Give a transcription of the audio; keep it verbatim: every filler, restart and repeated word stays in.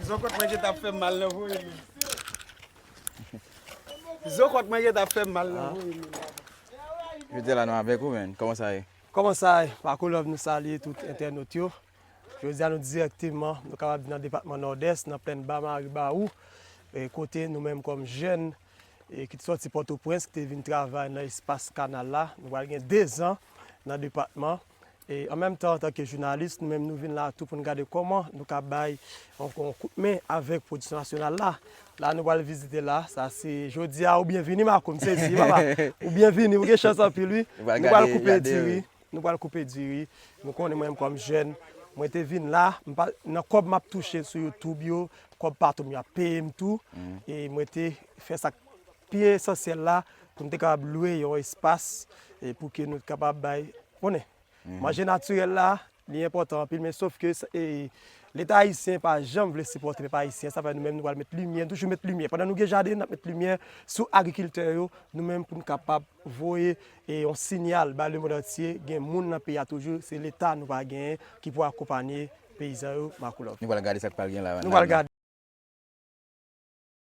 Zokòt mwen gentan ap fè m mal nan voye men. Zokòt mwen gentan ap fè m mal nan voye men. Jodi a la nou avèk ou, menn. Kòman sa ye? Kòman sa ye? Marco Love, nou salye tout entènot yo. Jodi a nou dirèkteman, nou kapab di nan depatman Nòdès, nan plèn Ba Maribawou, e kote nou menm kòm jèn e ki te sòti Pòtoprens, ki te vin travay nan espas kanal la, nou pral gen dezan nan depatman. E an menm tan, antanke jounalis, nou menm nou vin la tou pou n gade kòman nou ka bay yon, yon kout men avèk pwodiksyon nasyonal la. La nou pral vizite la, sa se jodi a ou byen vini Marco, m sezi wi papa. Ou byen vini, ou gen chans anpil wi. Nou pral koupe diri. Nou pral koupe diri. Nou konnen mwen menm kòm jèn, mwen te vin la, m pa, nan kòb m ap touche sou YouTube yo, kòb patwon m yo ap peye m tou. E mwen te fè sa k pi esansyèl la pou n te kapab lwe yon espas e pou ke nou kapab bay, konnen, manje natirèl la, li enpòtan anpil, men sof ke e, Leta ayisyen pa janm vle sipòte pèp ayisyen, sa fè nou menm nou pral met limyè, nou toujou met limyè. Pandan nou gen jaden, n ap met limyè sou agrikiltè yo, nou menm pou n kapab voye e, yon siyal bay lemonn antye, gen moun nan peyi a toujou, se Leta nou pral genyen ki pou akonpanye peyizan yo, Marco Love. Nou pral gade sa k pral gen la. Nou pral gade.